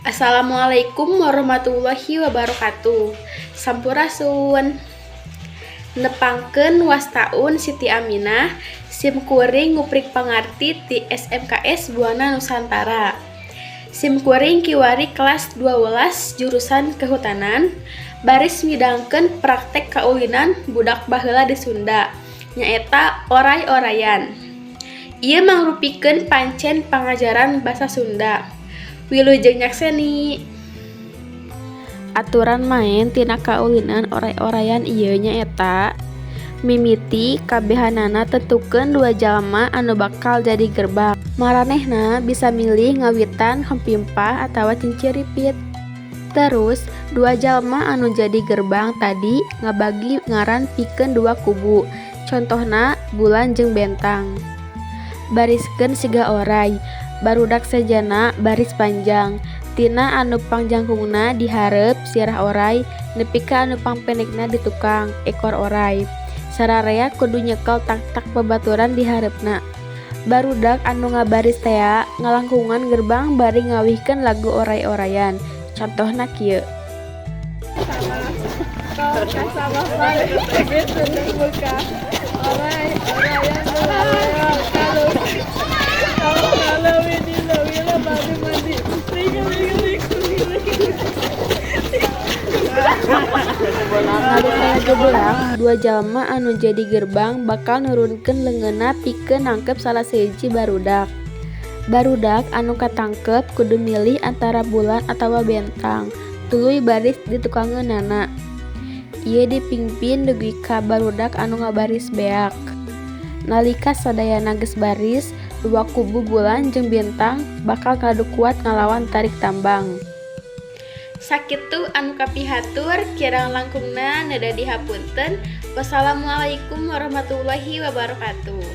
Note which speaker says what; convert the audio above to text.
Speaker 1: Assalamualaikum warahmatullahi wabarakatuh. Sampurasun. Nepangkeun wastaun Siti Aminah, sim kuring nguprik pangarti ti SMKS Buana Nusantara. Sim kuring kiwari kelas 12 jurusan Kehutanan, baris midangkeun praktek kaulinan budak baheula di Sunda, nyaeta oray-orayan. Ieu mangrupikeun pancen pangajaran basa Sunda. Wilujeng nyakseni. Aturan maen tina kaulinan oray-orayan ieu nyaeta mimiti kabehanana tentukeun dua jalma anu bakal jadi gerbang. Maranehna bisa milih ngawitan Hompimpa atawa Cinciripit. Terus dua jalma anu jadi gerbang tadi ngabagi ngaran pikeun dua kubu, contohna Bulan jeung Bentang. Bariskeun siga oray, barudak sejenna baris panjang, tina anu pangjangkungna di hareup sirah oray nepi ka anu pangpendekna di tukang ekor oray. Sararea kudu nyekel taktak babaturan di hareupna. Barudak anu ngabaris tea ngalangkungan gerbang bari ngawihkeun lagu oray-orayan, contohna kieu. Nalika lagu beak, dua jalma anu jadi gerbang bakal nurunkeun leungeunna pikeun nangkep salah sahiji barudak. Barudak anu katangkep kudu milih antara Bulan atawa Bentang, tuluy baris di tukangeunana. Ieu dipingpin dugi ka barudak anu ngabaris beak. Nalika sadayana geus baris, dua kubu Bulan jeung Bintang bakal ngadu kuat ngalawan tarik tambang. Sakitu anu kapihatur, kirang langkungna neda dihapunten. Wassalamualaikum warahmatullahi wabarakatuh.